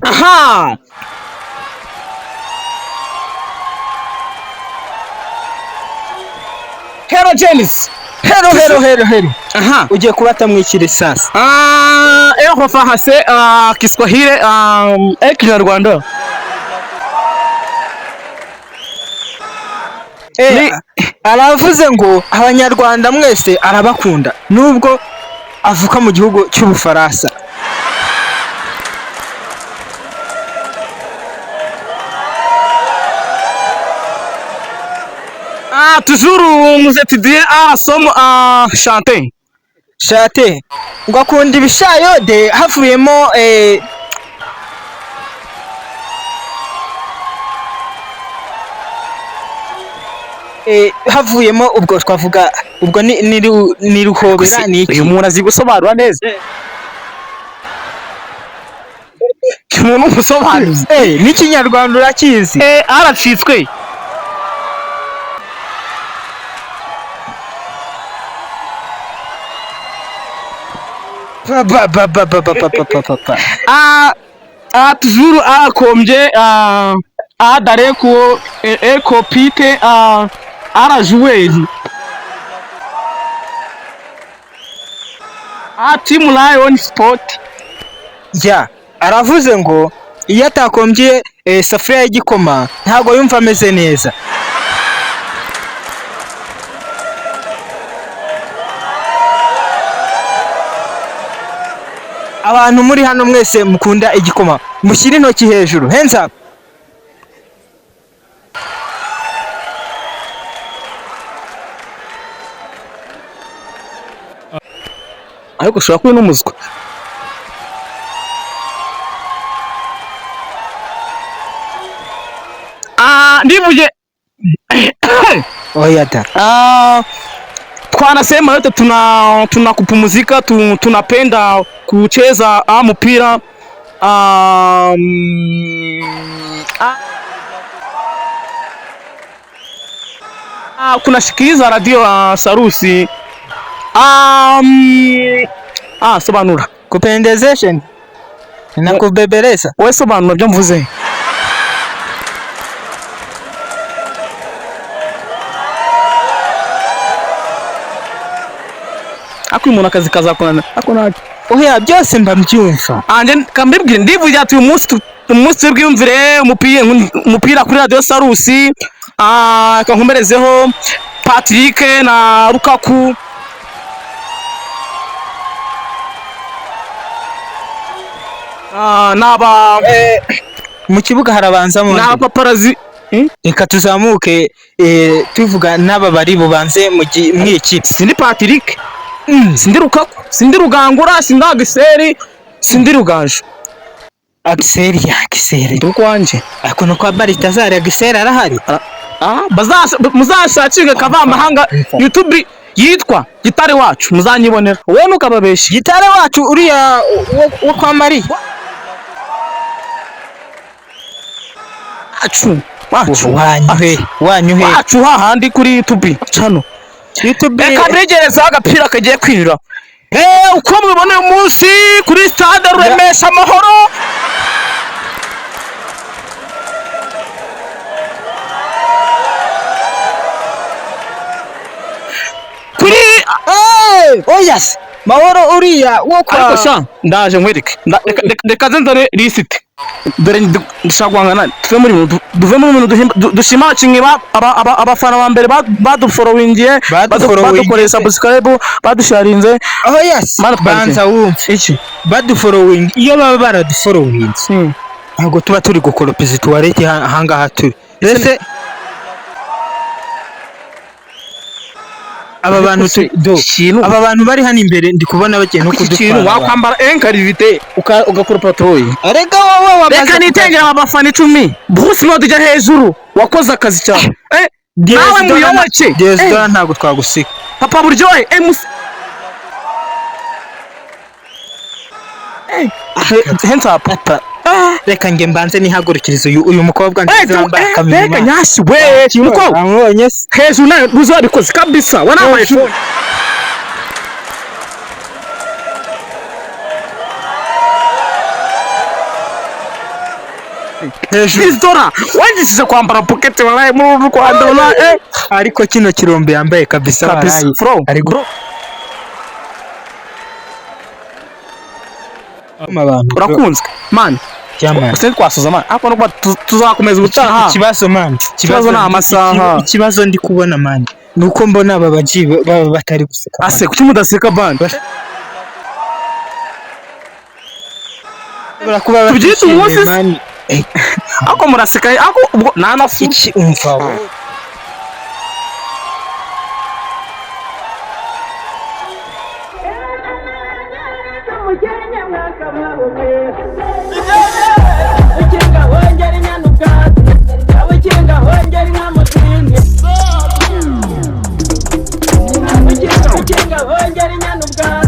Aha! Hello James. Hello, hello, hello, hello. Aha. Ugiye kubatamwikira sasa. Ah, eho fahase Kiswahili Kinyarwanda. Eh, aravuze ngo abanyarwanda mwese arabakunda nubwo avuka mu gihugu cy'Ubufaransa. Ah, toujours nous étudions à somme à chanter. Shate ngo akunda ibishayode havuyemo havuyemo ubwo twavuga ubwo ni ruhobera ni iki? Uyu muntu azi gusobanura neza. Umuntu umusobanuzi. N'ikinyarwanda urakizi. Aracitswe. Ba ba ba ba ba ba ba ba ba ba. Ah, toujours akombye ah dareko ekopite ah ara joueur. Ah, team Lion Sport. Ya, aravuze ngo iyo atakombye safuriya y'igikoma ntabwo yumva ameze neza. Abantu muri hano mwese mukunda igikoma mushyire intoki hejuru, hands up. Ariko ushobora kuba n'umuswa. Ah, ndivuye. Oya da. Ah, twanasema yote tunakupumzika tunapenda kucheza mpira kunashikiliza radio Sarusi sobanura. Kupendezesha na kubebeleza. We sobanura byo mvuze. Ako umuntu akazi kazakunana ako nta. Oya, byose mba mbyumva. Anje kambibwire ndivuye ati uyu munsi umunsi w'ubwiyumvire umupira kuri radio Sarusi kankomerezeho Patrick na Lukaku. Naba Mu kibuga harabanza mu naba paparazi. Reka tuzamuke tuvuga n'aba bari bubanze mu ikipe. Sindi Patrick, sindi Lukaku, sindi Rugangura, sindi Agiseri, sindi Rugaju. Agiseri ya Agiseri. Nduko wanje. Ako no kwa Baritazari Agiseri arahari. Muzashakirwe kavamahanga YouTube yitwa Gitare Wacu muzanyibonera. Wowe ntukababeshye. Gitare Wacu uriya wo kwa Mariya. Wacu. Wacu. Wanyuhe. Wanyuhe. Wacu hahandi kuri YouTube channel. YouTube. Reka ntegereze agapira kagiye kwinjira. Uko mubibona uyu munsi kuri stade Ruremesha Amahoro. Kuri Oya se Mahoro uriya wo kwa. Ariko sha ndaje nkwereke. Reka nzane lisite. Dore ndashaka guhangana tuve muri bintu dushima abakinnyi abafana ba mbere baduforowingiye, badukoreye subscribe, badusharinze. Oya se banza wumve iki baduforowingi iyo baba baraduforowinze ntabwo tuba turi gukoropa izi tuwarete ahangaha turi. Ese aba bantu aba bantu bari hano imbere ndi kubona bagiye no kudutwara. Wakwambara enkarivite ugakora patroyi. Arega wowe wamaze. Reka nitengera abafana 10. Bruce Melody ujya hejuru wakoze akazi cyane. Nawe muyoboke. Diez ntabwo twagusika. Papa Buryohe MC. Hands up. Papa, reka nge mbanze nihagurukirize uyu mukobwa nziza wambaye Mbega akamero. nyasi we, mukobwa Amubonye se? hejuru nayo uzabikoze kabisa, wanambaye Hejuru. Hejuru Izdora wangishije kwambara pocket wallahi muri uru Rwanda wallahi eh. Ariko kino kirombe yambaye kabisa Kabisa warayi. bro. Ari Bro, gutuma abantu. urakunzwe man. Jamani. Usenze twasoza man, ariko no kuba tuzakomeza ubutaha. Ikibazo man, Ikibazo ni amasaha. Ikibazo ndi kubona man, ni uko mbona aba baji baba batari guseka man. Ase kuki mudaseka band? Bashobora kuba Tubyite batishimiye, umunsi se? man. Ariko muraseka, ariko ubwo nta nafu. Iki umva wowe. Ukinga hongera inyana ubwatsi.